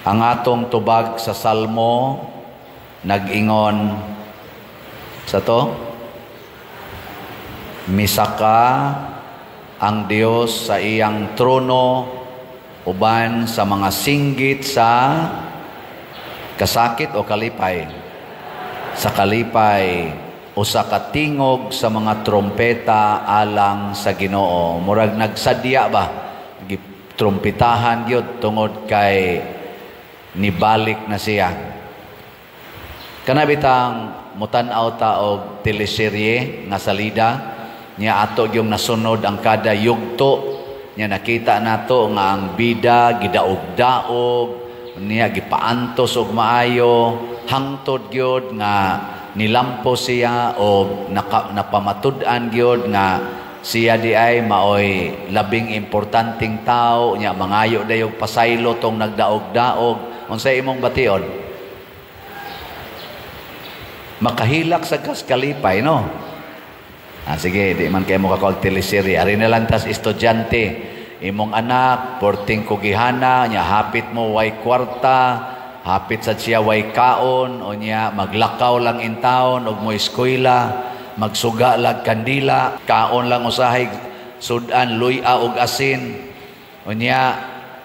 Ang atong tubag sa Salmo nag-ingon sa to, misaka ang Dios sa iyang trono uban sa mga singgit sa kasakit o kalipay. Sa kalipay, usa ka tingog sa mga trompeta alang sa Ginoo. Murag nagsadya ba? Gitrumpetahan gyud tungod kay nibalik na siya. Kana bitang mutan-aw ta og teleserye nga salida niya, ato yung nasunod ang kada yugto niya, nakita nato nga ang bida gidaog-daog niya, gipaantos og maayo hangtod gyud nga nilampo siya o napamatud-an gyud nga siya di ay maoy labing importanteng tao niya. Mangayo dayog pasaylo tong nagdaog-daog. Unsay imong bation? Makahilak sa kas kalipay, no? Ah, sige, di man kayo mo kakuag teleserye. Ari na lang tas estudyante. Imong anak, porting kugihana, nya hapit mo way kwarta, hapit sa siya way kaon, o nya maglakaw lang in town, og mo eskwela, magsuga lag kandila, kaon lang usahay sudan, luya og asin. O nya,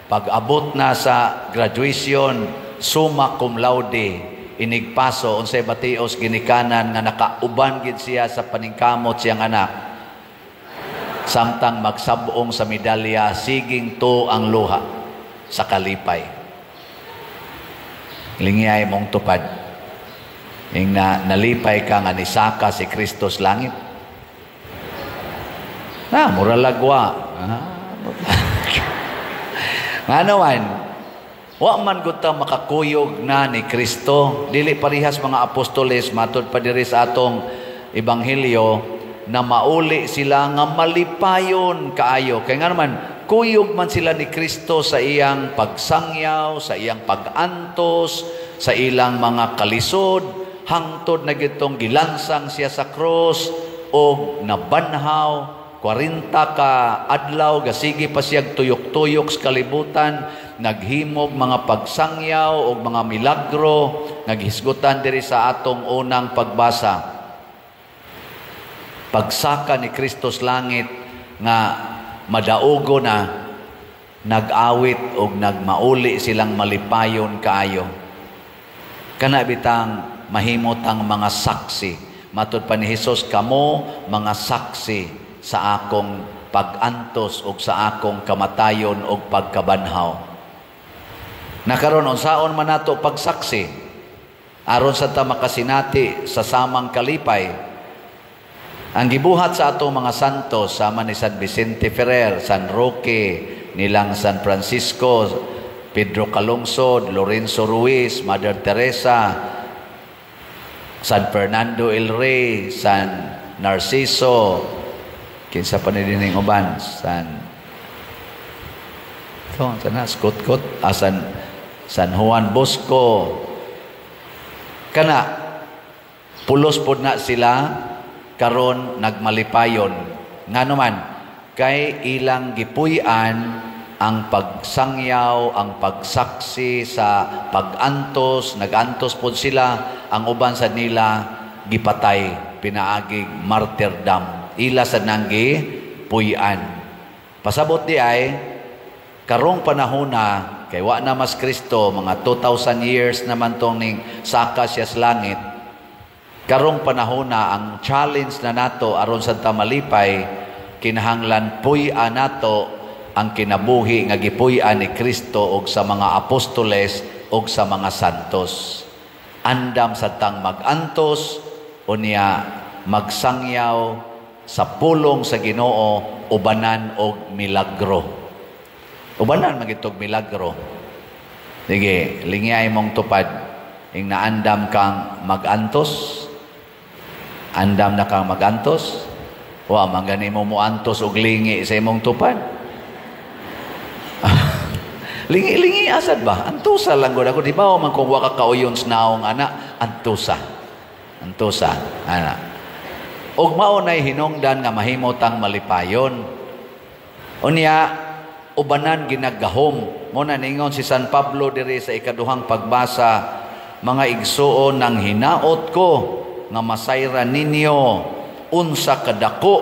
pag-abot na sa graduation, summa cum laude, inigpaso, unsay batios ginikanan nga nakauban gid siya sa paningkamot siyang anak? Samtang magsabong sa medalya, siging to ang luha sa kalipay. Lingiyay mong tupad. Ing na, nalipay ka nga nisaka si Kristo sa langit? Na, mura lagwa. Ah, nga naman, wa man gud ta makakuyog na ni Kristo. Dili parihas mga apostoles, matud pa diri sa atong ebanghelyo na mauli sila nga malipayon kaayo. Kay nga naman, kuyog man sila ni Kristo sa iyang pagsangyaw, sa iyang pagantos, sa ilang mga kalisod, hangtod na gitong gilansang siya sa krus o nabanhaw, 40 ka adlaw gasige pa siya tuyok-tuyok sa kalibutan, naghimog mga pagsangyaw og mga milagro, naghisgutan diri sa atong unang pagbasa. Pagsaka ni Kristo sa langit nga madaugo na, nag-awit og nagmauli silang malipayon kaayo. Kana bitang mahimot ang mga saksi. Matud pa ni Hesus, "Kamo mga saksi sa akong pag-antos ug sa akong kamatayon ug pagkabanhaw." Nakaron, unsaon man nato pagsaksi aron sa ta makasinati sa samang kalipay? Ang gibuhat sa atong mga santos sama ni San Vicente Ferrer, San Roque, nilang San Francisco, Pedro Calungsod, Lorenzo Ruiz, Mother Teresa, San Fernando El Rey, San Narciso, kinsa pa ni dining uban, San ito, sana, Skut-Kut, ah, San Juan Bosco. Kana, pulos pod na sila karon nagmalipayon. Ngano man, kay ilang gipuy-an ang pagsangyaw, ang pagsaksi sa pagantos, nagantos pod sila, ang uban sa nila gipatay, pinaagig martyrdom. Ila sa nanggi puy-an. Pasabot di ay, karong panahon na, kay wa na mas Kristo, mga 2,000 years naman tong ning saka siya sa langit, karong panahon na, ang challenge na nato aron sa ta malipay, kinahanglan puy-an nato ang kinabuhi nga gipuy-an ni Kristo og sa mga apostoles og sa mga santos. Andam sa tang magantos unya magsangyaw sa pulong sa Ginoo ubanan og milagro. Ubanan magitog milagro. Sige, lingyay mong tupad. Ing naandam kang magantos, andam na kang magantos, wa man gani mo moantos og lingi sa imong tupad. Lingi-lingi asad ba? Antusa lang gud ako. Di ba man kung wa ka kauyon sa naong ana, antusa. Antusa, ana. Og mao nay hinungdan nga mahimo tang malipayon. Unya, Ubanan ginagahom. Mo na ningon si San Pablo diri sa ikaduhang pagbasa, mga igsuon, nang hinaot ko nga masayran ninyo unsa kadako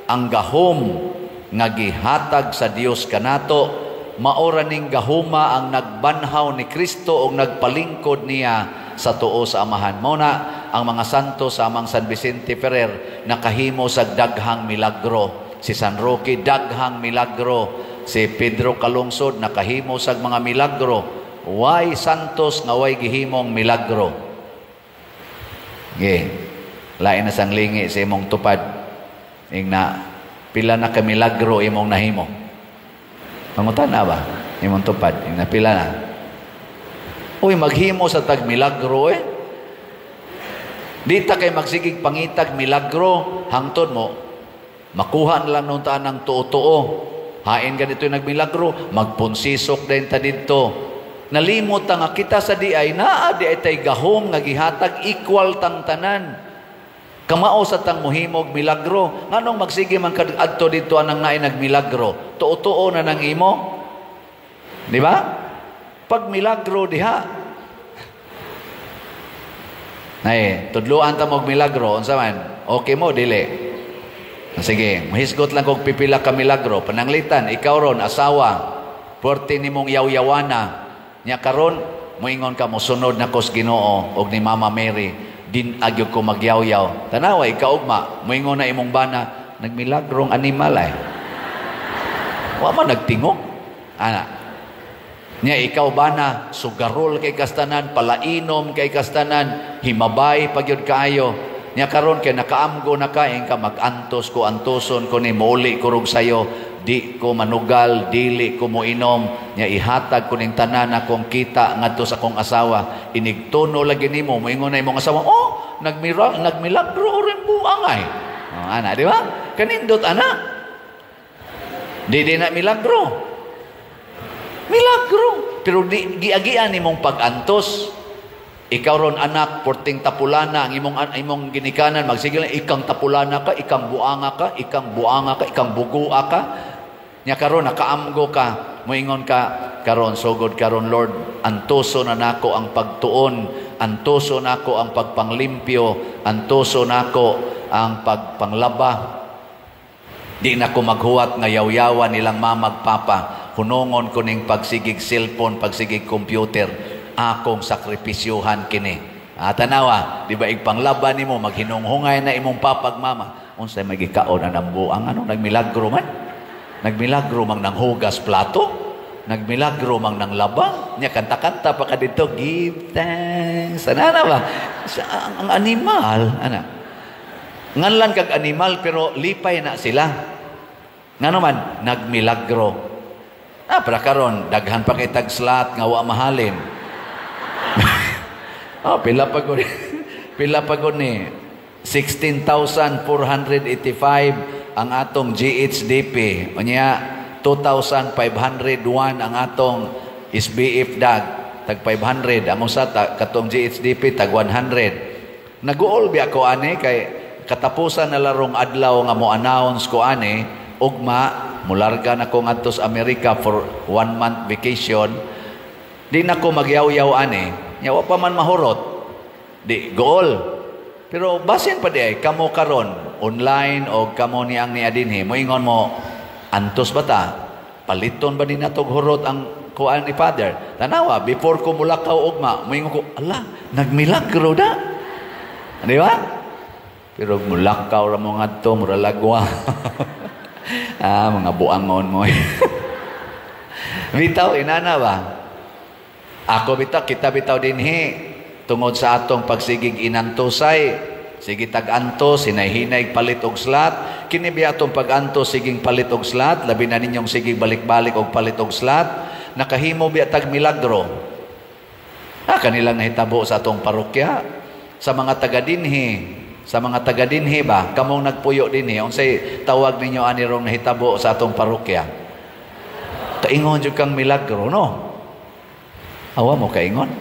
ang gahom nga gihatag sa Dios kanato. Maora ning gahuma ang nagbanhaw ni Kristo og nagpalingkod niya sa tuo sa Amahan. Mao na ang mga santo sa amang San Vicente Ferrer nakahimo sa daghang milagro. Si San Roque, daghang milagro. Si Pedro Calungsod nakahimo sa mga milagro. Way santos nga way gihimong milagro. Ge. Lain na sang lingi sa imong tupad. Ingna pila na ka milagro imong nahimo. Pangutan na ba? Imong tupad. Ingna pila na. Uy, maghimo sa tag milagro eh. Di ta kay magsigig pangitag milagro, hangtod mo makuha na lang nung taan ng tuo-tuo. Hain ganito yung nagmilagro, magpunsisok din ta didto. Nalimot ta nga kita sa di ay naa di ay tay gahom nga gihatag, equal tang tanan. Kamao sa tang muhimog milagro. Nganong magsige man kad adto didto anang naay nagmilagro? Tuo-tuo na nang imo. Di ba? Pag milagro diha. Nay, tudluan ta mo og milagro, unsa man? Okay mo dili? Sige, mahisgot lang kog pipila ka milagro. Pananglitan, ikaw ron, asawa, puwerte nimong yaw-yawana. Nya karon, moingon ka, mosunod na kos Ginoo og ni Mama Mary, din agyo ko magyawyaw. Tanawa, ikaw ugma, moingon na imong bana, nagmilagrong animal ay. Wa man nagtingog. Ana. Nya ikaw bana, sugarol kay kastanan, palainom kay kastanan, himabay pagyud kaayo. Nya karon kay nakaamgo na ka, ka magantos ko, antoson ko ni mouli ko rog sayo, di ko manugal, dili ko moinom, nya ihatag ko ning tanan akong kita ngadto sa akong asawa. Inigtuno lagi nimo, moingon na imong asawa, oh, nagmilagro rin buang ay. Oh, ana, di ba? Kanindot ana. Di di na milagro. Milagro. Pero di giagian nimong pag-antos. Ikaw ron anak, porting tapulana, ang imong ginikanan, magsigil na, ikang tapulana ka, ikang buanga ka, ikang buanga ka, ikang bugua ka. Nya karon nakaamgo ka, moingon ka, karon sugod karon Lord, antoso na nako ang pagtuon, antoso nako ang pagpanglimpyo, antoso nako ang pagpanglaba. Di na ko maghuwat nga yawyawan nilang mamagpapa. Hunongon ko ning pagsigig cellphone, pagsigig computer, akong sakripisyuhan kini. Ah, tanawa, di ba igpanglaban nimo maghinunghungay na imong papag mama. Unsay magikaon ang buang ano nagmilagro man? Nagmilagro mang nanghugas plato, nagmilagro mang nanglaba. Nya kanta-kanta pa ka dito, give thanks. Ana ba? Sa, ang animal, ana. Nganlan kag animal pero lipay na sila. Ngano man nagmilagro. Ah, para karon daghan pa kay tag slot nga wa mahalin. Oh, pila pa gud. Pila pa gud ni 16,485 ang atong GHDP. Unya 2,501 ang atong SBF dag, tag 500 ang usa ta, katong GHDP tag 100. Naguol biya ko ani kay katapusan na larong adlaw nga mo-announce ko ani, ugma mularga na ko ngadto sa Amerika for 1 month vacation. Di na ko magyaw-yaw ani, nya wa pa man mahurot. Di gool. Pero basin pa di ay kamo karon online o kamo ni ang niadinhi, moingon mo antos ba ta? Paliton ba ni natog hurot ang kuan ni Father? Tanawa before ko mulakaw ugma, moingon ko, ala, nagmilagro da. Di ba? Pero mulakaw ra mo ngadto, mura lagwa. Ah, mga buangon mo. Bitaw inana ba? Ako bitaw, kita bitaw dinhi tungod sa atong pagsigig inantosay, sige tag-antos, hinay-hinay palit og slat. Kini biya atong pag-antos siging palit og slat, labi na ninyong sigig balik-balik og palit og slat, nakahimo biya tag milagro. Ah, kanilang nahitabo sa atong parokya, sa mga taga dinhi, sa mga taga dinhi ba, kamong nagpuyo dinhi, unsay tawag ninyo ani rong nahitabo sa atong parokya? Kaingon jud kang milagro, no? Awa mo kaingon?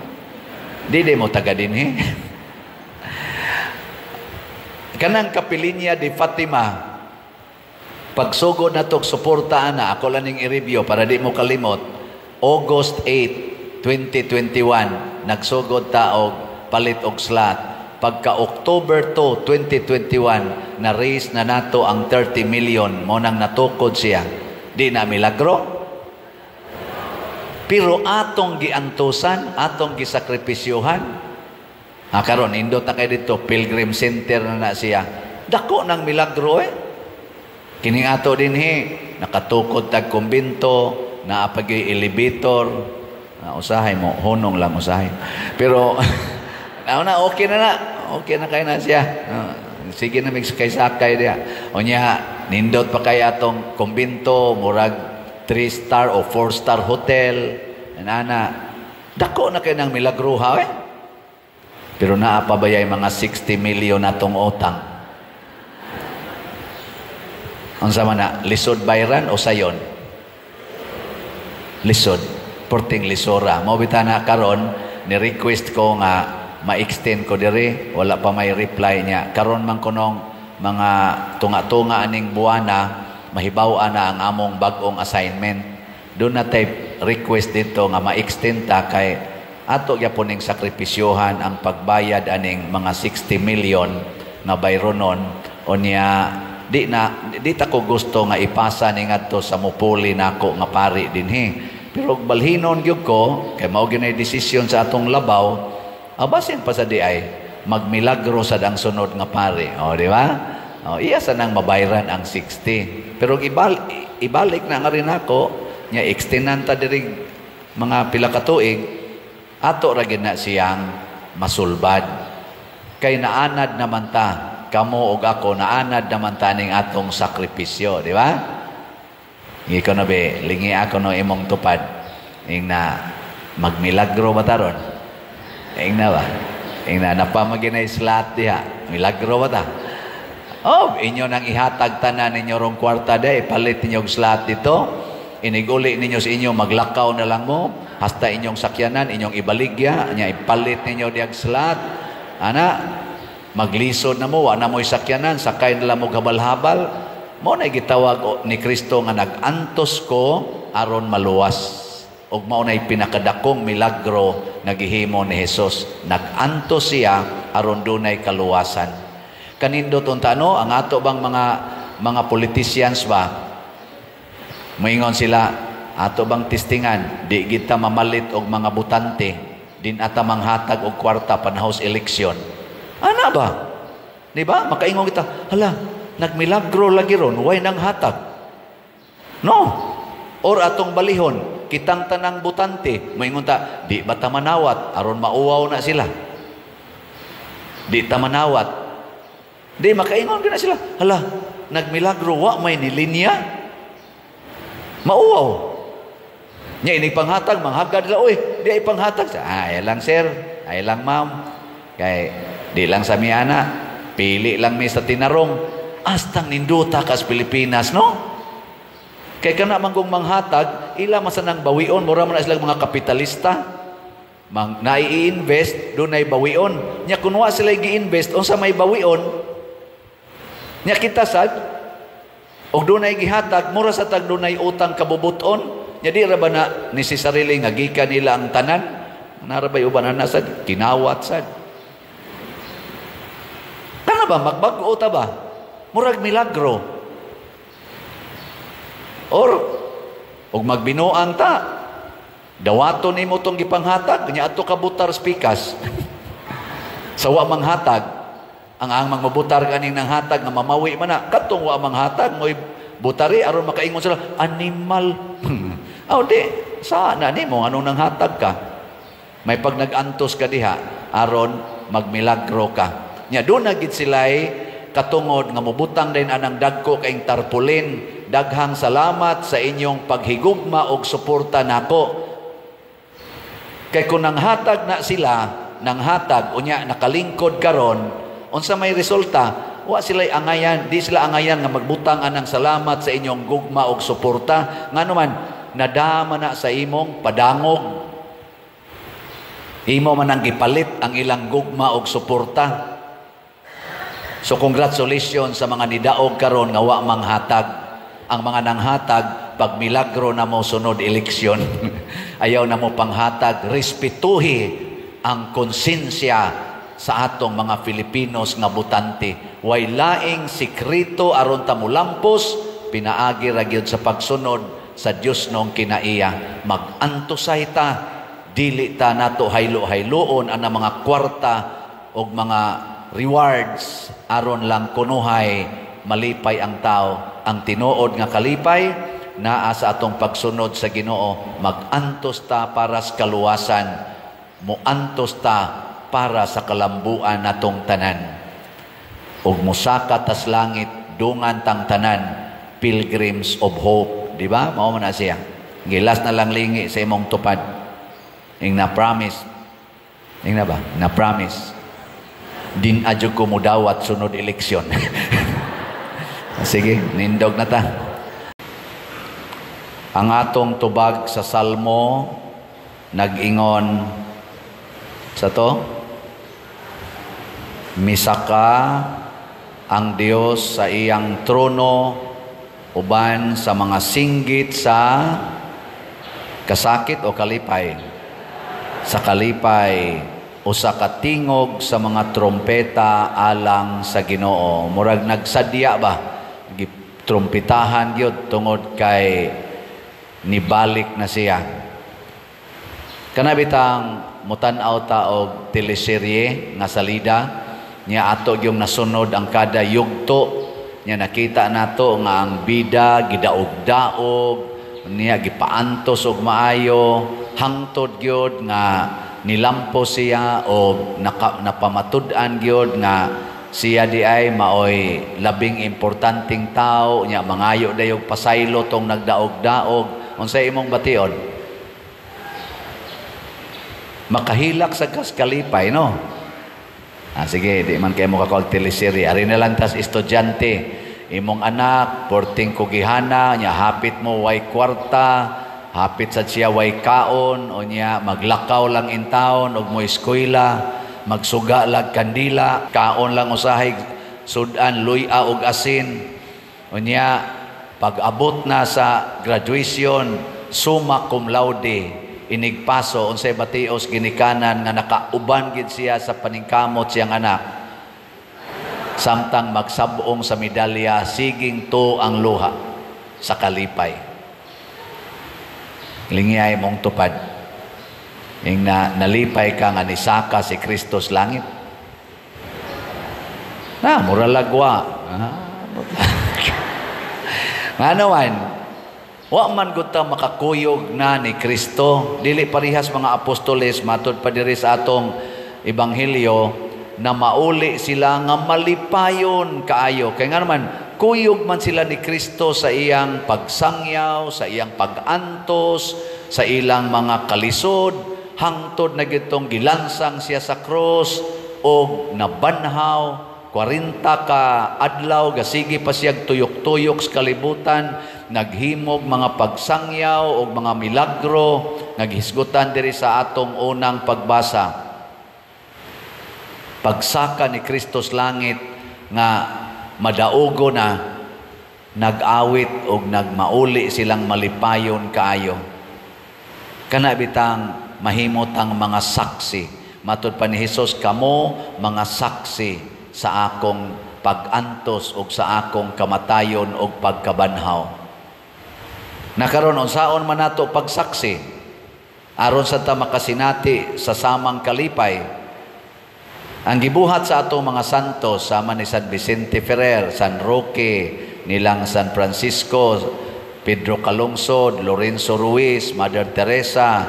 Di di mo taga dinhi. Kanang Kapilinya di Fatima, Pagsugod na og suporta ana, ako lang ning i-review para di mo kalimot. August 8, 2021, nagsugod ta og palit og slot. Pagka October 2, 2021, na-raise na nato ang 30 million, mo nang natukod siya. Di na milagro? Pero atong giantusan, atong gisakripisyohan. Ha, karon indot na kay dito, Pilgrim Center na na siya. Dako ng milagro eh. Kining ato dinhi, nakatukod tag kumbinto, naa pa gyuy elevator. Na usahay mo, hunong lang usahay. Pero na okay na na. Okay na kay na siya. Sige na mig kay sakay diha. Unya nindot pa kay atong kumbinto, murag 3 star o 4 star hotel. Anana. Dako na kay nang milagro ha eh. Pero naa pa bayay mga 60 million natong utang. Unsa man na, lisod bayran o sayon? Lisod. Porting lisora. Mao bitaw na karon ni request ko nga ma-extend ko diri, wala pa may reply niya. Karon man kunong mga tunga-tunga aning buwana, mahibaw-an na ang among bag-ong assignment. Doon na tay request dito nga ma-extend ta kay ato gyapon ning sakripisyohan ang pagbayad aning mga 60 million nga bayronon. Unya di na di ta ko gusto nga ipasa ni ngadto sa mupuli nako nga pari dinhi. Pero balhinon gyud ko kay mao gyud nay desisyon sa atong labaw, abasin pa sa di ay magmilagro sad ang sunod nga pari. O, di ba? O, iya sa nang mabayran ang 60. Pero ibalik na nga rin ako, nya extendan ta diri mga pila ka tuig, ato ra gyud na siyang masulbad. Kay naanad naman ta, kamo og ako, naanad naman ta ning atong sakripisyo, di ba? Ikaw na be, lingi ako no imong tupad. Ing na, magmilagro ba taron? Ing na ba? Ing na, napamaginay slot diha. Milagro ba ta? Oh, inyo nang ihatag tanan ninyo rong kwarta day, ipalit ninyo og slot dito. Iniguli ninyo sa inyo, maglakaw na lang mo. Hasta inyong sakyanan, inyong ibaligya, nya ipalit ninyo diyag slot. Ana, maglisod na mo, wa na mo'y sakyanan, sakay na lang mo habal-habal. Mao na gitawag ni Kristo nga nag-antos ko aron maluwas. Ug mao nay pinakadakong milagro nga gihimo ni Hesus. Nag-antos siya aron dunay kaluwasan. Kanindot unta no, ang ato bang mga politicians ba? Moingon sila, ato bang testingan, di kita mamalit og mga butante, din ata manghatag og kwarta panahos eleksyon. Ana ba? Di ba? Makaingon kita, hala, nagmilagro lagi ron, way nang hatag. No. Or atong balihon, kitang tanang butante, moingon ta, di ba ta manawat aron mauwaw na sila. Di ta manawat. Di makaingon na sila, hala, nagmilagro wa may nilinya. Mauwaw. Nya inig panghatag, manghagad sila, uy, di ay panghatag. Ay lang sir, ay lang ma'am. Kay di lang sa miana, pili lang mi sa tinarong. Astang ninduta kas Pilipinas, no? Kay kana man kung manghatag, ila man sa nang bawion, mura man na sila mga kapitalista. Mang nai-invest, dunay bawion. Nya kun wa sila gi-invest, unsa may bawion? Nya kita sad og dunay gihatag, mura sa tag dunay utang kabubuton. Nya di ra ba na ni si sarili nga gikan nila ang tanan? Nara bay uban ana sad kinawat sad. Kana ba magbag-o ta ba? Murag milagro. Or og magbinuang ta, dawaton nimo tong gipanghatag, nya adto ka butar spikas. Sa wa manghatag, ang mangmabutar kaning nanghatag nga mamawi man na, kadtong wa manghatag mo'y butari aron makaingon sila animal. Aw di sa na nimo anong nanghatag ka? May pag nag-antos ka diha aron magmilagro ka. Nya doon na gid sila'y katungod nga mobutang din anang dagko kaing tarpaulin. Daghang salamat sa inyong paghigugma og suporta nako. Kay kung nanghatag na sila, nanghatag unya nakalingkod karon, unsa may resulta? Wa sila'y angayan, di sila angayan nga magbutang anang salamat sa inyong gugma og suporta. Ngano man nadama na sa imong padangog. Imo man ang gipalit ang ilang gugma og suporta. So congratulations sa mga nidaog karon nga wa manghatag. Ang mga nanghatag, pag milagro na mo sunod eleksyon, ayaw na mo panghatag. Respetuhi ang konsensya sa atong mga Filipinos nga butante. Way laing sikreto aron ta mulampos, pinaagi ra gyud sa pagsunod sa Dios nong kinaiya. Mag-antosay ta, dili ta nato haylo-hayloon ang mga kwarta og mga rewards aron lang kunuhay malipay ang tao. Ang tinuod nga kalipay naa sa atong pagsunod sa Ginoo. Mag-antos ta para sa kaluwasan, muantos ta para sa kalambuan natong tanan. Ug mosaka tas langit, dungan tang tanan, pilgrims of hope, di ba? Mao man na siya. Gilas na lang lingi sa imong tupad. Ing na promise. Ing na ba? Na promise. Din adyo ko mudawat sunod eleksyon. Sige, nindog na ta. Ang atong tubag sa Salmo nag-ingon sa to, misaka ang Dios sa iyang trono uban sa mga singgit sa kasakit o kalipay. Sa kalipay, usa ka tingog sa mga trompeta alang sa Ginoo. Murag nagsadya ba? Gitrumpetahan gyud tungod kay nibalik na siya. Kana bitang mutan-aw ta og teleserye nga salida niya, ato yung nasunod ang kada yugto niya, nakita nato nga ang bida gidaog-daog niya, gipaantos og maayo hangtod gyud nga nilampo siya og napamatud-an gyud nga siya di ay maoy labing importanteng tao niya. Mangayo dayog pasaylo tong nagdaog-daog. Unsay imong bation? Makahilak sa kas kalipay, no? Ah, sige, di man kayo mo kakawag teleserye. Ari na lang tas estudyante. Imong anak, porting kugihana, niya hapit mo way kwarta, hapit sa siya way kaon, o niya maglakaw lang in town, og mo eskwela, magsuga lag kandila, kaon lang usahay, sudan, luya og asin. O niya, pag-abot na sa graduation, summa cum laude, inigpaso, unsay batios ginikanan nga nakauban gid siya sa paningkamot siyang anak. Samtang magsabong sa medalya, siging to ang luha sa kalipay. Lingiyay mong tupad. Ing na, nalipay ka nga nisaka si Kristos langit. Na, mura lagwa. Ah, nga naman, wa man gud ta makakuyog na ni Kristo. Dili parihas mga apostoles, matud pa diri sa atong ebanghelyo na mauli sila nga malipayon kaayo. Kay nga naman, kuyog man sila ni Kristo sa iyang pagsangyaw, sa iyang pagantos, sa ilang mga kalisod, hangtod na gitong gilansang siya sa krus og nabanhaw 40 ka adlaw, gasigi pa siyag tuyok-tuyok sa kalibutan, naghimog mga pagsangyaw og mga milagro, naghisgutan diri sa atong unang pagbasa. Pagsaka ni Kristos langit nga madaugo na, nag-awit og nagmauli silang malipayon kaayo. Kana bitang mahimot ang mga saksi. Matud pa ni Hesus, kamo mga saksi sa akong pag-antos og sa akong kamatayon og pagkabanhaw. Nakaron unsaon man nato pagsaksi aron sa ta makasinati sa samang kalipay? Ang gibuhat sa atong mga santo sama ni San Vicente Ferrer, San Roque, nilang San Francisco, Pedro Calungsod, Lorenzo Ruiz, Mother Teresa,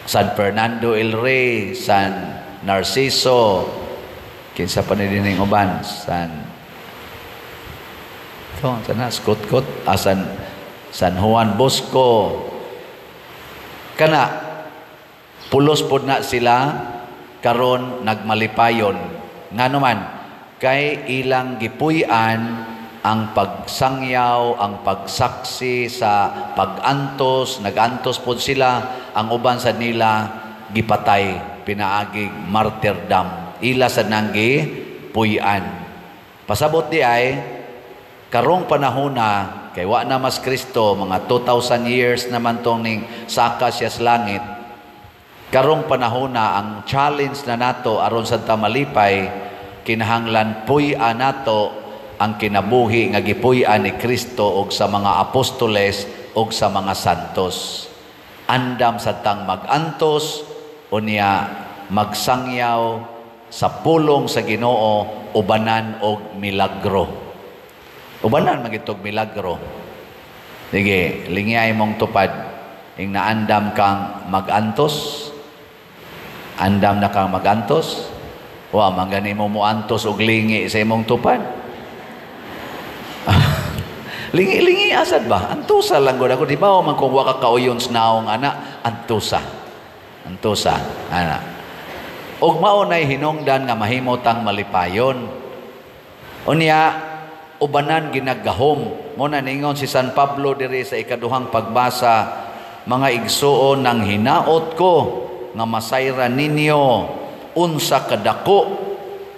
San Fernando el Rey, San Narciso, kinsa pa ni dining uban, San to, sana Skot-kot, San Juan Bosco. Kana pulos pod na sila karon nagmalipayon. Ngano man, kay ilang gipuy-an ang pagsangyaw, ang pagsaksi sa pagantos, nagantos pod sila, ang uban sa nila gipatay, pinaagig martyrdom. Ila sa nanggi puy-an. Pasabot di ay Karong panahona kay wa na mas Kristo, mga 2,000 years naman tong ning saka siya sa langit. Karong panahona, ang challenge na nato aron sa ta malipay, kinahanglan puy-an nato ang kinabuhi nga gipuy-an ni Kristo og sa mga apostoles og sa mga santos. Andam sa tang magantos, unya magsangyaw sa pulong sa Ginoo ubanan og milagro. Ubanan magitog milagro. Sige, lingiyay mong tupad ing naandam kang magantos. Andam na kang magantos. Wa man gani mo moantos og lingi sa imong tupad. Lingi-lingi asad ba? Antusa lang gud ako, di ba, man kung wa ka kauyon sa naong ana, antusa. Antusa, ana. Og mao nay hinungdan nga mahimo tang malipayon. Unya ubanan ginagahom. Mo na ningon si San Pablo diri sa ikaduhang pagbasa, "Mga igsuon, nang hinaot ko nga masayran ninyo unsa kadako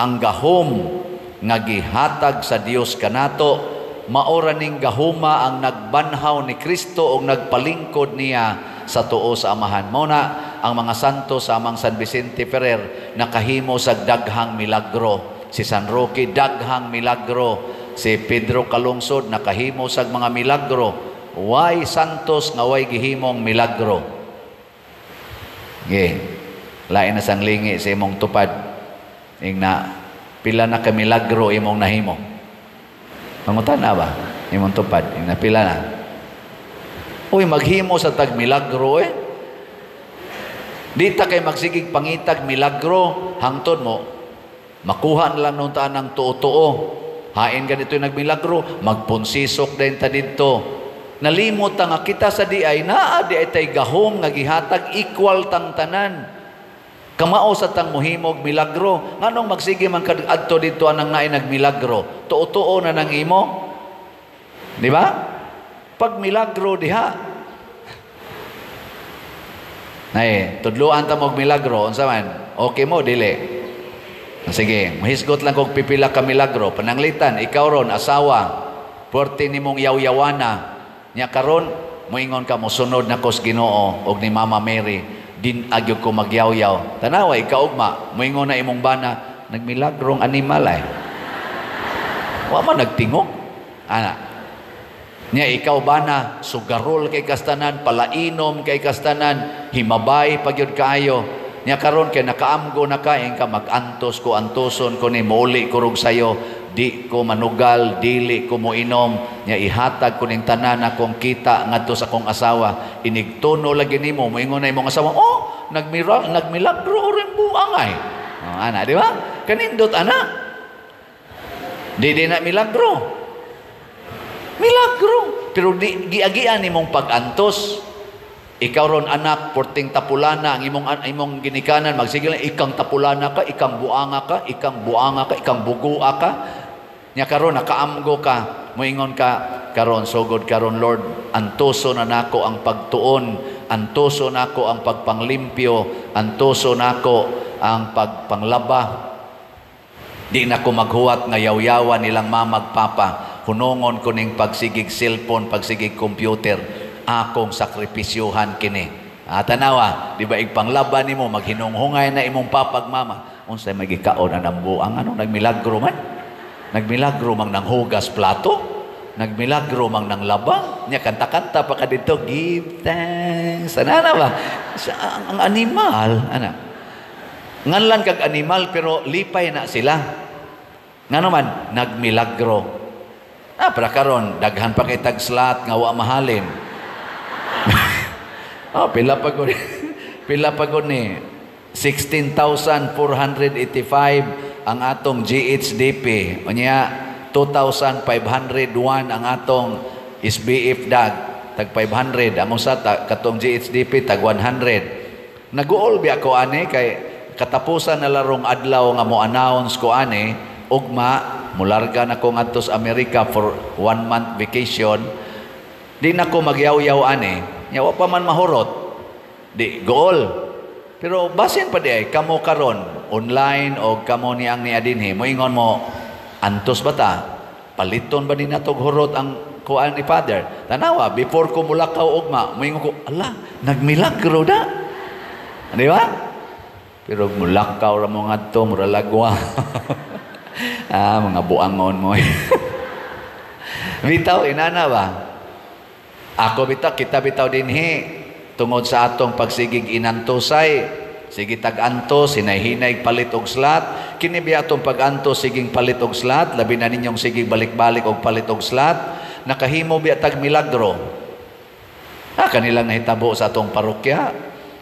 ang gahom nga gihatag sa Dios kanato. Maora ning gahuma ang nagbanhaw ni Kristo og nagpalingkod niya sa tuo sa Amahan." Mao na ang mga santo sa amang San Vicente Ferrer nakahimo sa daghang milagro. Si San Roque, daghang milagro. Si Pedro Calungsod nakahimo sa mga milagro. Way santos nga way gihimong milagro. Ge. Lain na sang lingi sa imong tupad. Ing na pila na ka milagro imong nahimo. Mangutan na ba? Imong tupad. Ing na pila na. Uy, maghimo sa tag milagro eh. Di ta kay magsigig pangitag milagro, hangtod mo makuha na lang nung taan ng tuo-tuo. Hain ganito yung nagmilagro, magpunsisok din ta didto. Nalimot ta nga kita sa di ay naa di ay tay gahom nga gihatag, equal tang tanan. Kamao sa tang muhimog milagro. Nganong magsige man kad adto didto anang naay nagmilagro? Tuo-tuo na nang imo. Di ba? Pag milagro diha. Nay, tudluan ta mo og milagro, unsa man? Okay mo dili? Sige, mahisgot lang kog pipila ka milagro. Pananglitan, ikaw ron asawa, puwerte nimong yaw-yawana. Nya karon moingon ka, "Mosunod na ko sa Ginoo og ni Mama Mary, din agyog ko magyawyaw." Tanawa ikaw ugma, moingon na imong bana, "Nagmilagrong animal ay. Wa man nagtingog." Ana. Nya ikaw bana, sugarol kay kastanan, palainom kay kastanan, himabay pagyud kaayo. Nya karon kay nakaamgo na ka, ka mag-antos ko, antoson ko ni mouli ko rog sayo, di ko manugal, dili ko moinom, nya ihatag ko ning tanan akong kita ngadto sa akong asawa. Inigtuno lagi nimo, moingon na imong asawa, "Oh, nagmilagro rin buang ay." Oh, ana, di ba? Kanindot ana. Di di na milagro. Milagro. Pero di giagian nimong pag-antos. Ikaw ron anak, porting tapulana, ang imong ginikanan, magsigil lang, ikang tapulana ka, ikang buanga ka, ikang buanga ka, ikang bugua ka. Nya karon nakaamgo ka, moingon ka, "Karon sugod karon, Lord, antoso na nako ang pagtuon, antoso nako ang pagpanglimpyo, antoso nako ang pagpanglaba. Di na ko maghuwat nga yawyawa nilang mamag papa. Hunongon ko ning pagsigig cellphone, pagsigig computer, akong sakripisyuhan kini." Ah, tanawa, di ba igpanglaban nimo, maghinunghungay na imong papag mama. "Unsay may gikaon anang buang, ano nagmilagro man? Nagmilagro mang nanghugas plato, nagmilagro mang nanglaba." Nya kanta-kanta pa ka dito, "Give thanks." Ana na ba? Sa, ang animal, ana. Nganlan kag animal pero lipay na sila. Ngano man nagmilagro. Ah, para karon daghan pa kay tag slot nga wa mahalin. Oh, pila pa gud. Pila pa gud ni 16,485 ang atong GHDP. Unya 2,501 ang atong SBF dag, tag 500 ang usa ta, katong GHDP tag 100. Naguol biya ko ani kay katapusan na larong adlaw nga mo announce ko ani, ugma mularga na ko ngadto sa Amerika for one month vacation. Di na ko magyaw-yaw ani. Nya wa pa man mahurot. Di gool. Pero basin pa di ay kamo karon online o kamo ni ang niadinhi, moingon mo, "Antos ba ta?" Paliton ba ni natog hurot ang kuan ni Father? Tanawa, before ko mulakaw ugma, moingon ko, "Ala, nagmilagro da." Di ba? Pero mulakaw ra mo ngadto, mura lagwa. Ah, mga buangon mo. Bitaw, inana ba? Ako bitaw, kita bitaw dinhi tungod sa atong pagsigig inantosay, sige tag-antos, hinay-hinay palit og slot. Kini biya atong pag-antos, siging palit og slot, labi na ninyong sige balik-balik og palit og slot, nakahimo biya tag milagro. Ah, kanilang nahitabo sa atong parokya,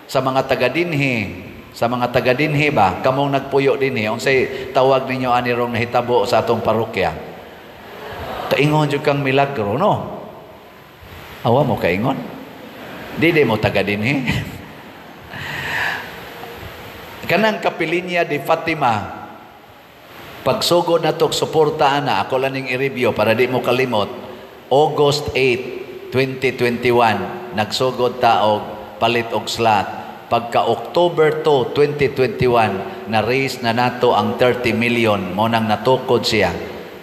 sa mga taga dinhi, sa mga taga dinhi ba, kamong nagpuyo dinhi, unsay tawag ninyo ani rong nahitabo sa atong parokya? Kaingon jud kang milagro, no? Awa mo kaingon? Di di mo taga dinhi. Kanang Kapilinya di Fatima, pagsugod na to suporta ana, ako lang ning i-review para di mo kalimot. August 8, 2021, nagsugod ta og palit og slot. Pagka October 2, 2021, na-raise na nato ang 30 million, mo nang natukod siya.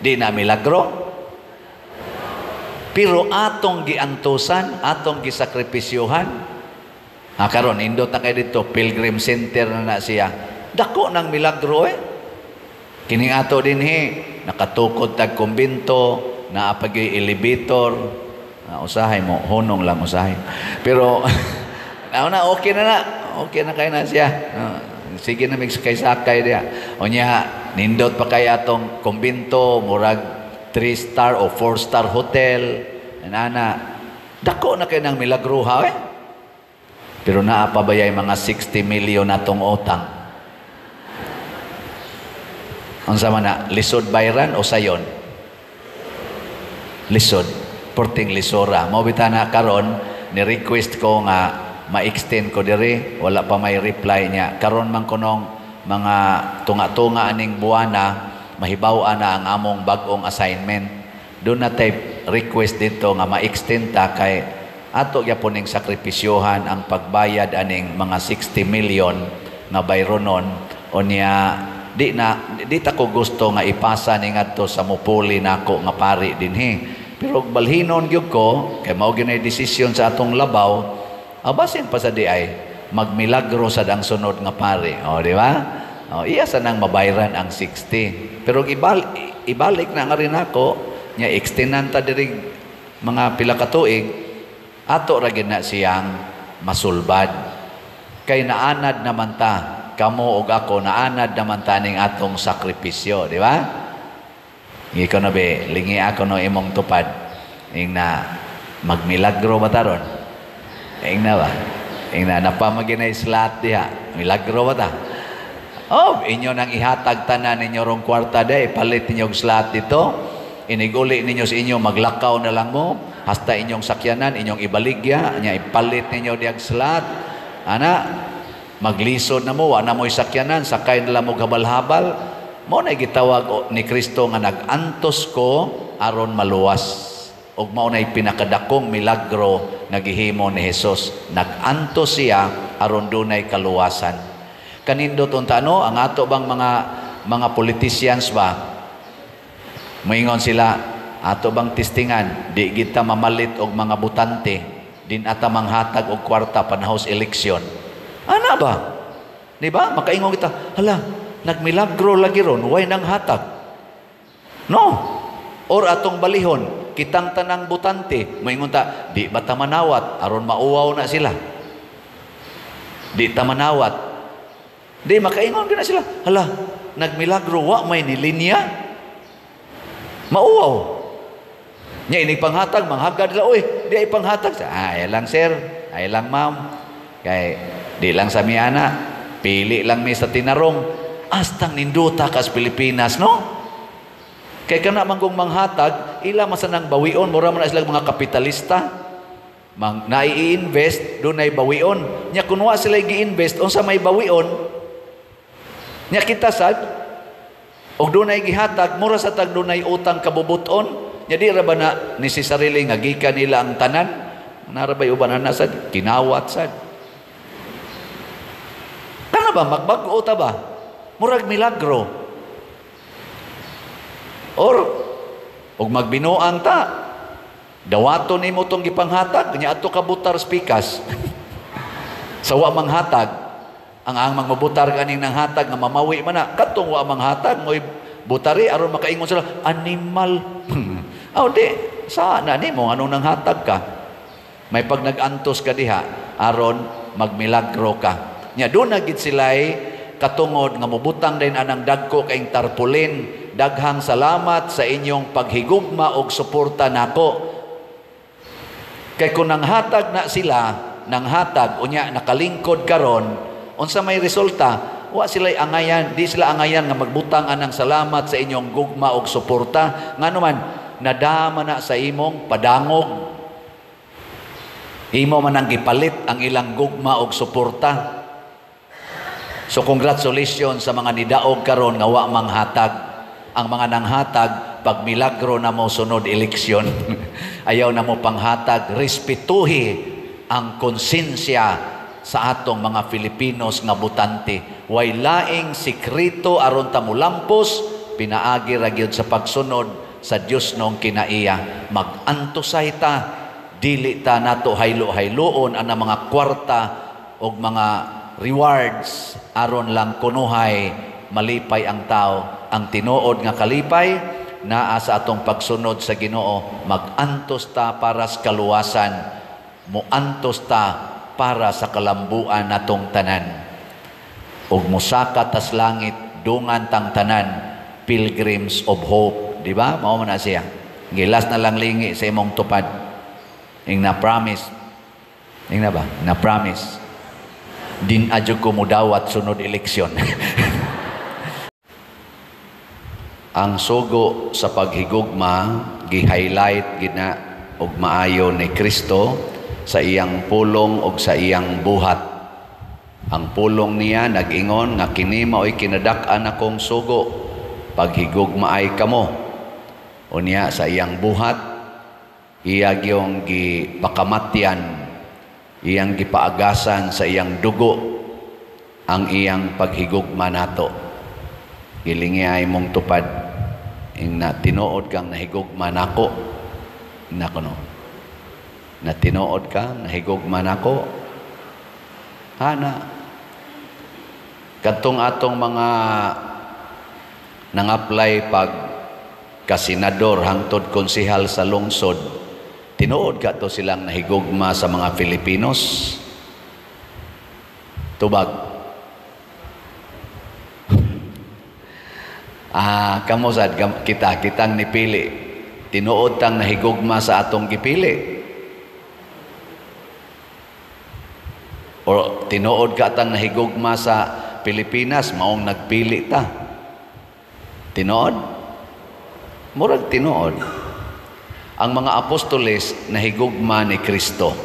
Di na milagro? Pero atong giantusan, atong gisakripisyohan. Ah, karon indot na kay dito, Pilgrim Center na na siya. Dako ng milagro eh. Kining ato dinhi, nakatukod tag kumbinto, naa pa gyud elevator. Ah, usahay mo, hunong lang usahay. Pero na okay na na. Okay na kay na siya. Sige na mig sakay-sakay diya. Unya, nindot pa kay atong kumbinto, murag 3 star o 4 star hotel. Nana, dako na kay nang milagro ha eh. Pero naa pa bayay mga 60 million natong utang? Unsa man na, lisod bayran o sayon? Lisod. Porting lisora. Mao bitaw na karon ni request ko nga ma-extend ko diri, wala pa may reply niya. Karon man kunong mga tunga-tunga aning buwana, mahibaw-an na ang among bag-ong assignment. Doon na tay request dito nga ma-extend ta kay ato gyapon ning sakripisyohan ang pagbayad aning mga 60 million nga bayronon. Unya di na di ta ko gusto nga ipasa ni ngadto sa mupuli nako nga pari dinhi. Pero balhinon gyud ko kay mao gyud desisyon sa atong labaw, abasin pa sa di ay magmilagro sad ang sunod nga pari. O, di ba? O, iya sa nang mabayran ang 60. Pero ibalik na nga rin ako nya, extendan ta diri mga pila ka tuig, ato ra gyud na siyang masulbad. Kay naanad naman ta, kamo og ako, naanad naman ta ning atong sakripisyo, di ba? Ikaw na be, lingi ako no imong tupad. Ing na magmilagro ba taron? Ing na ba? Ing na napamaginay slot diha. Milagro ba ta? Oh, inyo nang ihatag tanan ninyo rong kwarta day, palit ninyo og slot dito. Iniguli ninyo sa inyo, maglakaw na lang mo. Hasta inyong sakyanan, inyong ibaligya, nya ipalit ninyo diyag slot. Ana, maglisod na mo, wa na mo'y sakyanan, sakay na lang mo habal-habal. Mo na gitawag ni Kristo nga nag-antos ko aron maluwas. Ug mao na'y pinakadakong milagro nga gihimo ni Jesus. Nag-antos siya aron dunay kaluwasan. Kanindot unta no, ang ato bang mga politicians ba? Moingon sila, ato bang testingan, di kita mamalit og mga butante, din ata manghatag og kwarta panahos eleksyon. Ana ba? Di ba? Makaingon kita, hala, nagmilagro lagi ron, way nang hatag. No. Or atong balihon, kitang tanang butante, moingon ta, di ba ta manawat aron mauwaw na sila? Di ta manawat. Di makaingon gina sila, hala, nagmilagro wa may nilinya. Mauwaw. Nya inig panghatag, manghagad sila, uy, di ay panghatag. Ah, ay lang sir, ay lang ma'am. Kay di lang sa miana, pili lang mi sa tinarong. Astang ninduta kas Pilipinas, no? Kay kana man kung manghatag, ila masanang bawion, mura man na sila mga kapitalista. Mang nai-invest, dunay bawion. Nya kun wa sila gi-invest, unsa may bawion? Nya kita sad og dunay gihatag, mura sa tag dunay utang kabubuton. Nya di ra ba na ni si sarili nga gikan nila ang tanan? Nara bay uban ana sad, kinawat sad. Kana ba magbag-o ta ba? Murag milagro. Or Ug magbinuang ta, dawaton nimo tong gipanghatag, nya adto ka butar sa pikas. Sa wa manghatag, ang mangmabutar kaning nanghatag nga mamawi man na, katong wa manghatag mo'y butari aron makaingon sila, animal. Aw di, sa na nimo anong nanghatag ka? May pag nag-antos ka diha aron magmilagro ka. Nya doon na gid sila'y katungod nga mobutang din anang dagko kaing tarpaulin. Daghang salamat sa inyong paghigugma og suporta nako. Kay kung nanghatag na sila, nanghatag unya nakalingkod karon, unsa may resulta? Wa sila'y angayan, di sila angayan nga magbutang anang salamat sa inyong gugma og suporta. Ngano man, nadama na sa imong padangog. Imo man ang gipalit ang ilang gugma og suporta. So congratulations sa mga nidaog karon nga wa manghatag. Ang mga nanghatag, pag milagro na mo sunod eleksyon. Ayaw na mo panghatag, respetuhi ang konsensya sa atong mga Filipinos nga botante. Way laing sikreto aron ta mulampos, pinaagi ra gyud sa pagsunod sa Dios nong kinaiya. Mag-antosay ta, dili ta nato haylo-hayloon ang mga kwarta og mga rewards aron lang kunuhay malipay ang tao. Ang tinuod nga kalipay naa sa atong pagsunod sa Ginoo. Mag-antos ta para sa kaluwasan, muantos ta para sa kalambuan natong tanan. Ug mosaka tas langit, dungan tang tanan, pilgrims of hope, di ba? Mao man na siya. Gilas na lang lingi sa imong tupad. Ing na promise. Ing na ba? Na promise. Din adyo ko mudawat sunod eleksyon. Ang sugo sa paghigugma gi-highlight gina og maayo ni Kristo sa iyang pulong og sa iyang buhat. Ang pulong niya nag-ingon nga kini maoy kinadak-an akong sugo, paghigugma ay kamo. Unya sa iyang buhat, iya gyung gipakamatyan, iyang gipaagasan sa iyang dugo ang iyang paghigugma nato. Gilingi ay mong tupad ing na tinuod kang nahigugma nako. Nako no. Na tinuod kang nahigugma nako. Ana. Kadtong atong mga nang-apply pag kasenador hangtod konsehal sa lungsod, tinuod ka to silang nahigugma sa mga Filipinos? Tubag. Kamo sad kita kitang nipili. Tinuod tang nahigugma sa atong gipili. O tinuod ka tang nahigugma sa Pilipinas, maong nagpili ta. Tinuod? Murag tinuod. Ang mga apostoles nahigugma ni Kristo.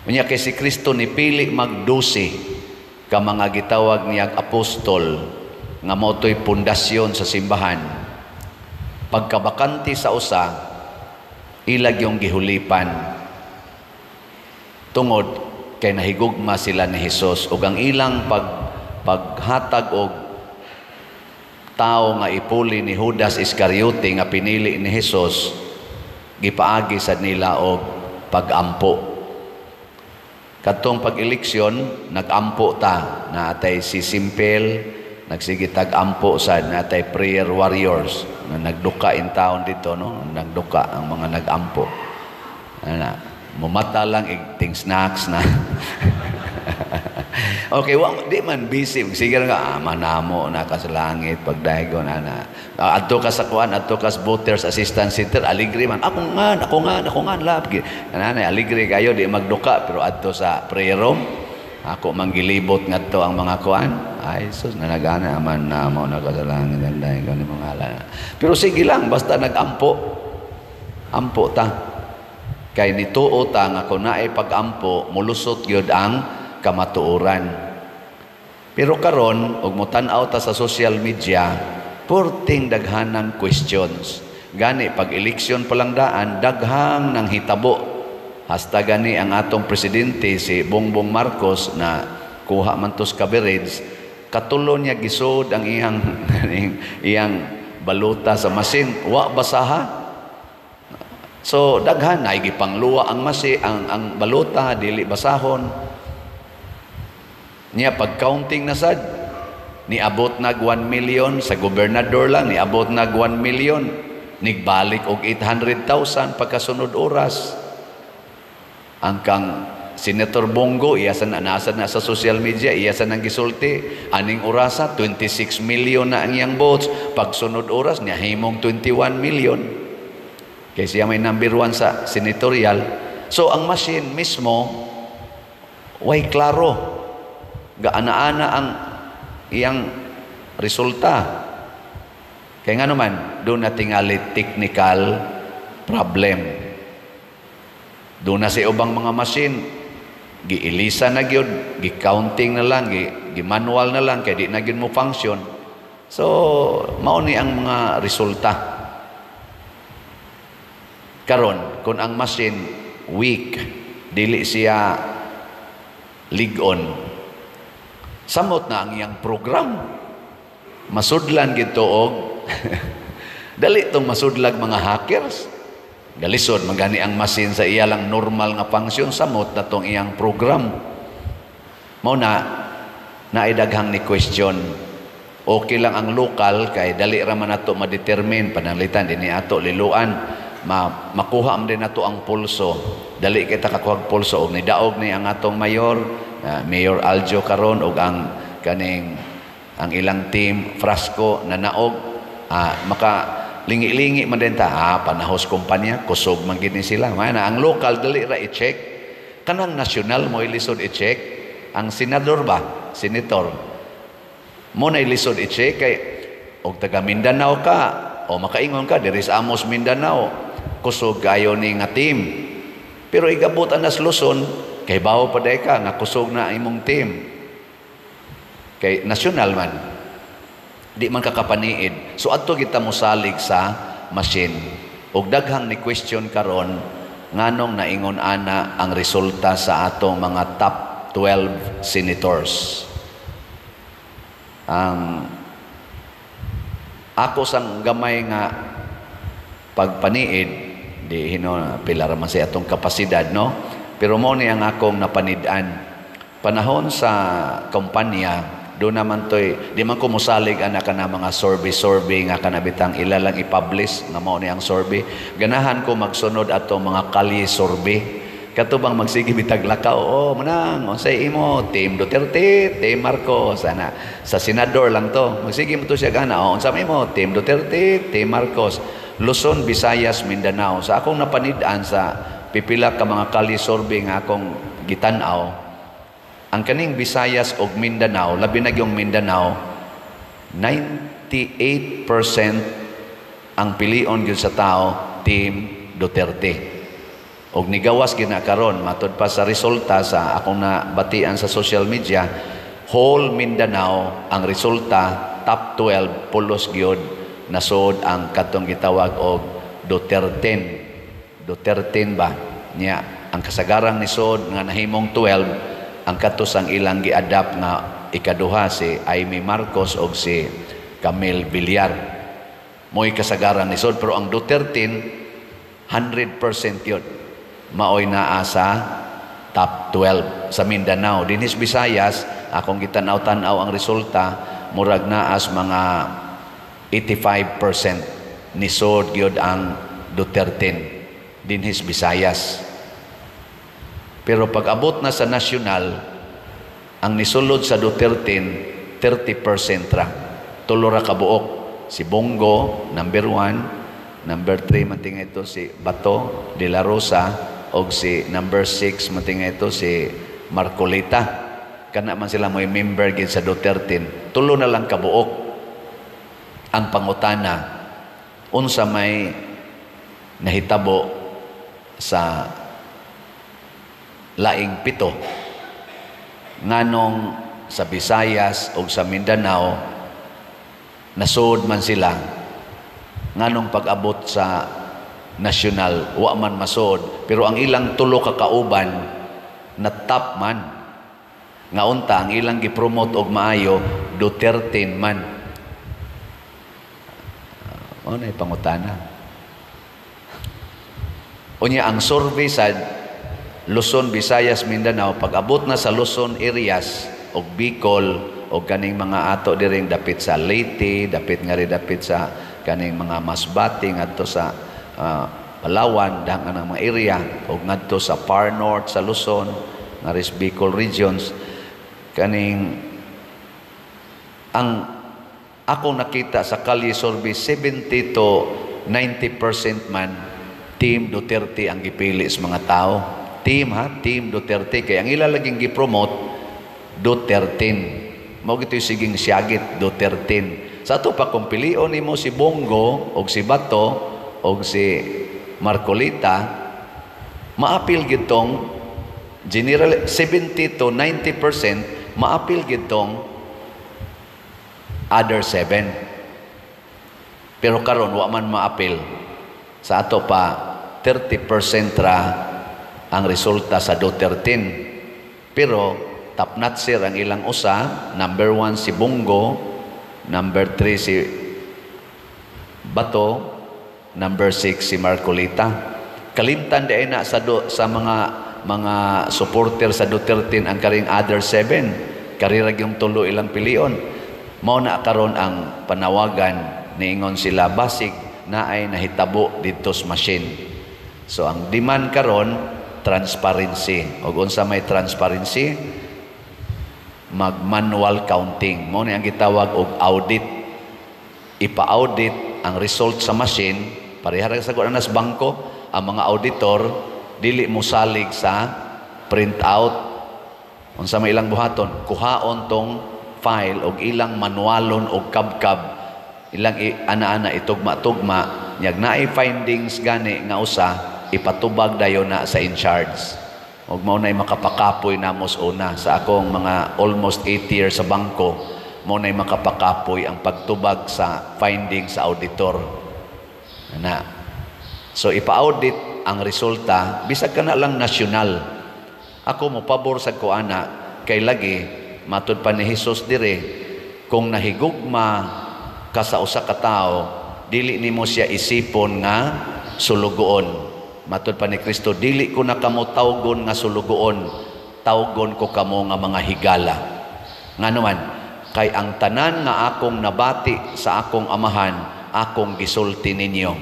Unya kay si Kristo nipili magdusi ka mga gitawag niyang apostol nga mao to'y pundasyon sa simbahan. Pagkabakante sa usa, ilag yung gihulipan. Tungod kay nahigugma sila ni Hesus ug ang ilang paghatag og tao nga ipuli ni Judas Iscariote nga pinili ni Hesus, gipaagi sad nila og pagampo. Kadtong pag-eleksyon, nagampo ta, naatay si Simpel, nagsige tag-ampo sad, naatay prayer warriors na nagduka in town dito, no? Nagduka ang mga nagampo. Ana, mumata lang igting snacks na. Okay, wa di man busy. Sige nga, manamo na ka sa langit pagdaygon ana. Adto ka sa kuan, adto ka sa Voters Assistance Center, aligre man. Ako nga lab. Ana, aligre kayo di magduka, pero adto sa prayer room, ako manggilibot ngadto ang mga kuan. Ay sus, nanagana man namo na ka sa langit ang daygon ni mga ala. Pero sige lang, basta nagampo. Ampo ta. Kay nituo ta nga kun naay pagampo, mulusot gyud ang kamatuoran. Pero karon og motan-aw ta sa social media, purting daghanang questions. Gani pag eleksyon pa lang daan, daghang nang hitabo. Hasta gani ang atong presidente si Bongbong Marcos na kuha man tos coverage, katulo niya gisod ang iyang iyang baluta sa masin, wa basaha. So daghan na gipangluwa ang masi ang balota, dili basahon. Niya pag counting na sad, niabot nag 1 million sa gobernador lang, niabot nag 1 million, nigbalik og 800,000 pagkasunod oras. Ang kang Senator Bong Go, iya sa nasa na sa social media, iya sa nang gisulti, aning orasa 26 million na ang iyang votes, pagsunod oras niya himong 21 million. Kay siya may number 1 sa senatorial. So ang machine mismo way klaro. Gaana-ana ang iyang resulta. Kaya nga naman, doon na tingali technical problem. Doon na sa ubang mga machine, giilisa na gyud, gi-counting na lang, gi-manual na lang, kay di na gyud mo function. So, mao ni ang mga resulta. Karon, kung ang machine weak, dili siya lig-on, samot na ang iyang program. Masudlan gito og dali tong masudlag mga hackers. Galisod magani ang machine sa iya lang normal nga function, samot na tong iyang program. Mao na naay daghang ni question. Okay lang ang local kay dali ra man ato ma-determine, pananglitan dinhi ato Liloan, makuha man din nato ang pulso. Dali kita kakuha pulso og nidaog ni ang atong mayor, Mayor Aljo karon, og ang kaning ang ilang team Frasco na naog, maka lingi-lingi man din ta, panahos kumpanya, kusog man gid ni sila. Mana ang local dali ra i-check. Kanang national mo ilisod i-check. Ang senador ba, senator mo na ilisod i-check kay og taga Mindanao ka o makaingon ka diri sa Amos Mindanao, kusog kayo ni nga team. Pero igabot anas Luzon, kay bawo pa day ka nga kusog na imong team. Kay national man, di man kakapaniid. So adto kita mosalig sa machine. Og daghang ni question karon, nganong naingon ana ang resulta sa atong mga top 12 senators. Ang ako sang gamay nga pagpaniid, di hino pila ra man sa atong kapasidad, no? Pero mo ni ang akong napanid-an. Panahon sa kampanya, doon naman to'y, di man ko musalig ana ka na mga survey-survey nga kanabitang ila lang i-publish nga mao ni ang survey. Ganahan ko magsunod ato mga kalye survey. Kato bang magsige bitag lakaw, oh, manang, unsay imo, Team Duterte, Team Marcos, ana. Sa senador lang to. Magsige mo to siya gana, oh, unsa imo, Team Duterte, Team Marcos. Luzon, Visayas, Mindanao. Sa akong napanid-an sa pipila ka mga kalye survey nga akong gitan-aw, ang kaning Visayas og Mindanao, labi na yung Mindanao, 98% ang pilion gyud sa tao Team Duterte. Og nigawas gyud na karon matud pa sa resulta sa akong nabatian sa social media, whole Mindanao ang resulta top 12 pulos gyud nasod ang katong gitawag og Duterte. Duterte ba niya ang kasagarang nisod nga nahimong 12, ang katos ang ilang gi-adapt nga ikaduha si Imee Marcos og si Camille Villar. Mo'y kasagaran nisod, pero ang Duterte 100% yun. Maoy naa sa top 12 sa Mindanao. Dinhis Visayas, akong gitanaw-tanaw ang resulta, murag naas mga 85% nisod gyud ang Duterte dinhis Visayas. Pero pag abot na sa national, ang nisulod sa Duterte 30% ra. Tulo ra kabuok. Si Bong Go, number 1, number 3 matinga ito si Bato de la Rosa, og si number 6 matinga ito si Marcoleta. Kana man sila mo'y member gid sa Duterte. Tulo na lang kabuok ang pangutana unsa may nahitabo sa laing pito, nganong sa Visayas o sa Mindanao nasud man sila, nganong pag-abot sa national wa man masud, pero ang ilang tulo ka kauban na top man, nga unta ang ilang gipromote og maayo Duterte man. Mao na pangutana. Unya ang survey sa Luzon, Visayas, Mindanao, pag abot na sa Luzon areas og Bicol og kaning mga ato diring dapit sa Leyte, dapit nga rin dapit sa kaning mga Masbate ngadto sa Palawan, dahang ang mga area og ngadto sa far north sa Luzon, nga ris Bicol regions, kaning ang akong nakita sa kalye survey, 70 to 90% man Team Duterte ang gipili sa mga tao. Team ha, Team Duterte, kay ang ila laging gi-promote Duterte. Mao gito'y siging siyagit Duterte. Sa ato pa kung pilion nimo si Bong Go og si Bato og si Marcoleta, maapil gitong general 70 to 90%, maapil gitong other 7. Pero karon wa man maapil. Sa ato pa 30% ra ang resulta sa Duterte. Pero top notcher ang ilang usa, number 1 si Bong Go, number 3 si Bato, number 6 si Marcoleta. Kalimtan di na sa mga supporter sa Duterte ang karing other 7. Karira yung tulo ilang pilion. Mao na karon ang panawagan, niingon sila basig na ay nahitabo dito sa machine. So ang demand karon, transparency. Og unsa may transparency? Mag-manual counting. Mao ni ang gitawag og audit. Ipa-audit ang result sa machine, pareha ra sa kuan sa bangko, ang mga auditor dili mo salig sa print out. Unsa may ilang buhaton? Kuhaon tong file og ilang manualon og kabkab, ilang ana-ana itugma-tugma, nyag naay findings gani nga usa, ipatubag dayon na sa in charge. Og mao nay makapakapoy namos una sa akong mga almost 8 years sa bangko, mao nay makapakapoy ang pagtubag sa findings sa auditor. Ana. So ipa-audit ang resulta bisag kana lang nasyonal. Ako mo pabor sa kuana kay lagi matud pa ni Jesus dire, kung nahigugma ka sa usa ka tawo, dili nimo siya isipon nga sulugoon. Matud pa ni Kristo, "Dili ko na kamo tawgon nga sulugoon, tawgon ko kamo nga mga higala." Ngano man? Kay ang tanan nga akong nabati sa akong Amahan, akong gisulti ninyo.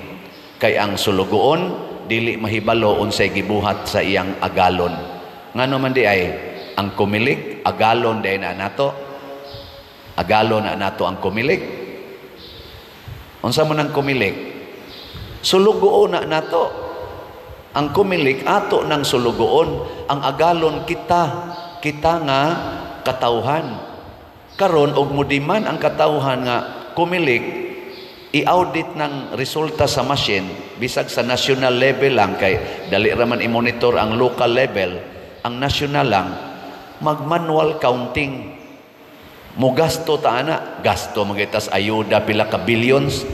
Kay ang sulugoon dili mahibalo unsay gibuhat sa iyang agalon. Ngano man di ay ang Comelec, agalon di na nato. Agalon na nato ang Comelec. Unsa man ang Comelec? Sulugoon na nato. Ang Comelec ato ng sulugoon, ang agalon kita, kita nga katawhan. Karon og mudiman ang katawhan nga Comelec i-audit ng resulta sa machine bisag sa national level lang, kay dali ra man i-monitor ang local level, ang national lang, mag-manual counting. Mugasto ta ana, gasto magitas ayuda, pila ka billions,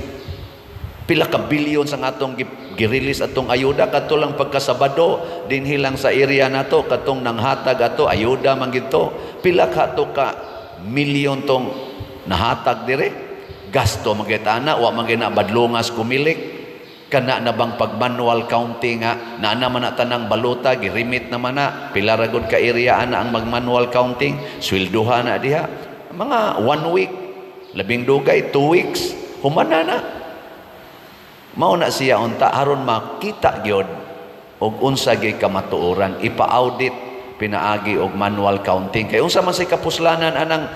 pila ka billions ang atong gi-release atong ayuda kadto lang pagkasabado dinhi lang sa area nato, katong nanghatag ato ayuda man gito, pila ka to ka milyon tong nahatag dire. Gasto magita ana, wa man na badlongas Comelec. Kana na bang pag manual counting nga naa man na tanang balota, girimit naman na, pila ra gud ka area ana ang mag manual counting, swelduha na diha mga one week, labing dugay 2 weeks, humana na. Mao na siya unta aron makita gyud og unsa gyud kamatuoran, ipa-audit pinaagi og manual counting. Kay unsa man say kapuslanan anang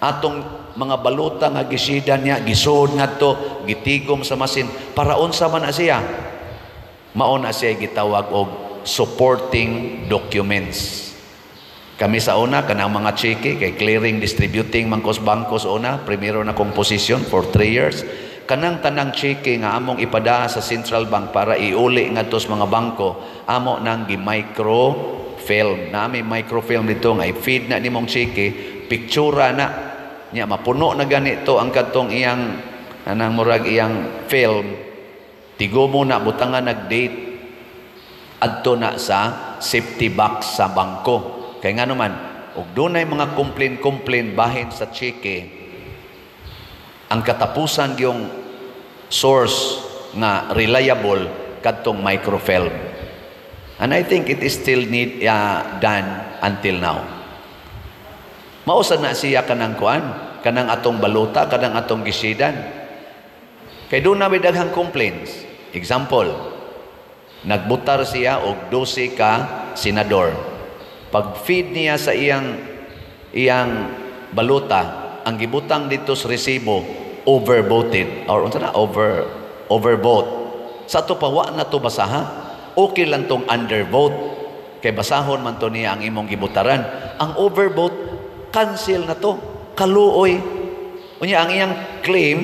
atong mga balota nga gisida niya, gisod ngadto, gitigom sa masin, para unsa man na siya? Mao na siya gitawag og supporting documents. Kami sa una, kanang mga cheque, kay clearing, distributing, mangkos bangkos una, primero na kong position for 3 years. Kanang tanang cheque nga among ipada sa central bank para iuli ngadto sa mga bangko, amo nang gi-microfilm. Na may microfilm dito nga i-feed na nimong cheque, pictura na. Nya mapuno na ganito ang kadtong iyang anang murag iyang film. Tigo mo na, butangan nag-date, adto na sa safety box sa bangko. Kay nga naman, og dunay mga complain-complain bahin sa cheque, ang katapusan yung source nga reliable kadtong microfilm. And I think it is still need done until now. Mao sad na siya kanang kuan, kanang atong balota, kanang atong gisidan. Kay duna may daghang complaints. Example, nagbutar siya og 12 ka senador. Pag feed niya sa iyang iyang balota, ang gibutang dito sa resibo, overvoted or unsa na, overvote. Sa ato pa, wa na to basaha. Okay lang tong undervote kay basahon man to niya ang imong gibutaran. Ang overvote, cancel na to. Kaluoy. Unya ang iyang claim,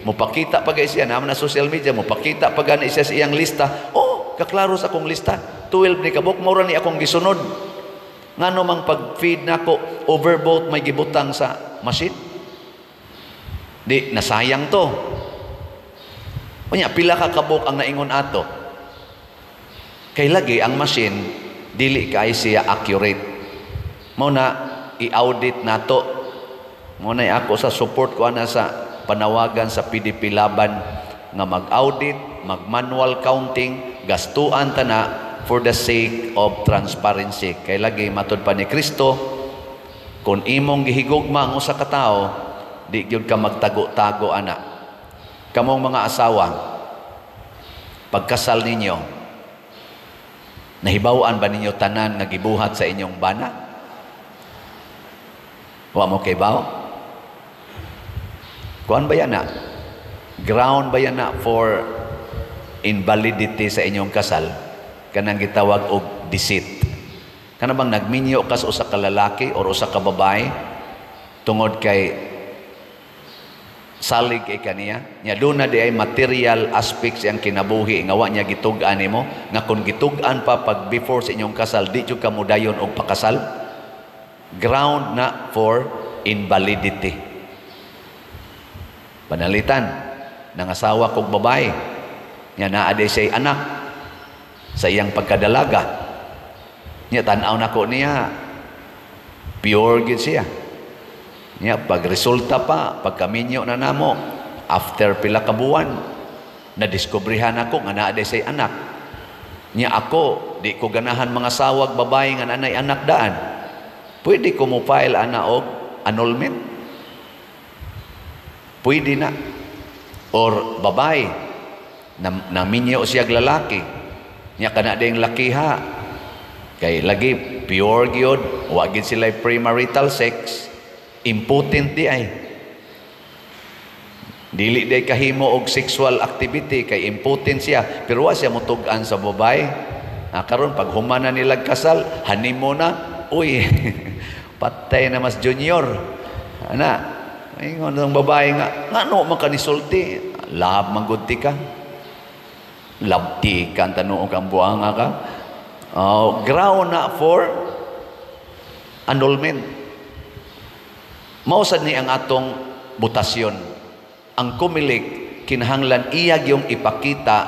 mopakita pa gani siya naman na social media, mopakita pa gani siya sa iyang lista. "Oh, kaklaro sa akong lista. 12 ni kabuk, mao ni akong gisunod. Ngano mang pag-feed nako, overvote may gibutang sa machine?" Di nasayang to. Unya pila ka kabuk ang naingon ato? Kay lagi ang machine, dili kay siya accurate. Mao na i-audit nato. Mao na ako sa support ko ana sa panawagan sa PDP Laban nga mag-audit, mag-manual counting, gastuan ta na for the sake of transparency. Kay lagi, matud pa ni Kristo, kung imong gihigugma ang usa ka tawo, di gyud ka magtago-tago ana. Kamong mga asawa, pagkasal ninyo, nahibaw-an ba ninyo tanan nga gibuhat sa inyong bana? Wa mo kaybaw? Kuan ba yan na? Ground ba yan na for invalidity sa inyong kasal? Kanang gitawag og deceit. Kana bang nagminyo ka sa usa ka lalaki or usa ka babae tungod kay salig kay kaniya nya, duna diay material aspects iyang kinabuhi nga wa niya gitug-an nimo, nga kung gitug-an pa pag before sa inyong kasal, di jud ka modayon og pakasal? Ground na for invalidity. Panalitan, nangasawa kog babae nya naa diay siya'y anak sa iyang pagkadalaga nya, tan-aw nako niya, pure gyud siya. Nya pag resulta pa, pagkaminyo na namo, after pila ka buwan, nadiskubrihan ako nga naa diay siya'y anak. Nya ako, di ko ganahan mangasawag babae nga naay anak daan. Pwede ko mo file ana og annulment. Pwede na. Or babae, na naminyo siya lalaki. Nya kana ding lakiha. Kay lagi pure gyud, wa gyud sila premarital sex, impotent diay. Dili diay kahimo og sexual activity kay impotent siya, pero wa siya mutug-an sa babae. Ah, karon pag human na nila kasal, honeymoon na, uy, patay na mas junior. Ana, ingon ang babae nga, "Ngano man ka nisulti?" "Love man gud ti ka." Love ti ka, ang tanuong kang buanga ka. Oh, ground na for annulment. Mao sad ni ang atong botasyon. Ang Comelec kinahanglan iya gyung ipakita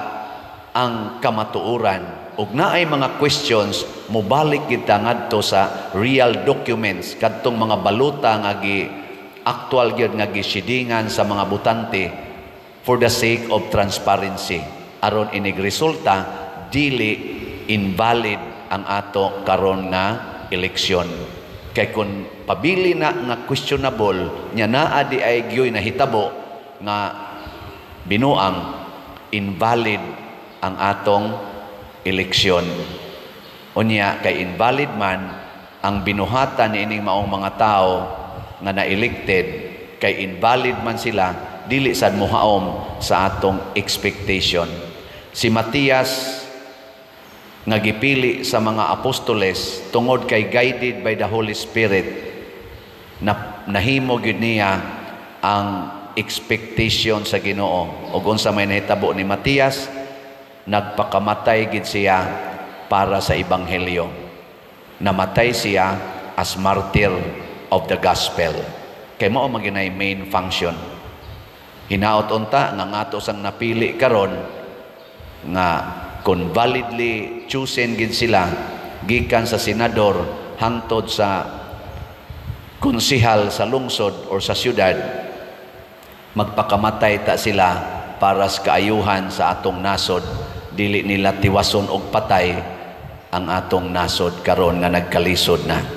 ang kamatuoran ug naay mga questions, mobalik kita ngadto sa real documents, kadtong mga balota nga gi actual gyud nga gisidingan sa mga botante, for the sake of transparency, aron inig resulta dili invalid ang ato karon nga eleksyon. Kay kung pabili na nga questionable nya, naa diay gyoy nahitabo nga binuang, invalid ang atong eleksyon. Unya kay invalid man ang binuhatan niining maong mga tao nga na-elected, kay invalid man sila, dili sad mohaom sa atong expectation. Si Matias nga gipili sa mga apostoles, tungod kay guided by the Holy Spirit na nahimo gyud niya ang expectation sa Ginoo. Ug unsa may nahitabo ni Matias? Nagpakamatay gid siya para sa ebanghelyo. Namatay siya as martyr of the gospel kay mao man ginay main function. Hinaot unta nga ngato sang napili karon nga kung validly chosen gid sila, gikan sa senador hangtod sa konsihal sa lungsod or sa syudad, magpakamatay ta sila para sa kaayuhan sa atong nasod. Dili nila tiwason og patay ang atong nasod karon nga nagkalisod na.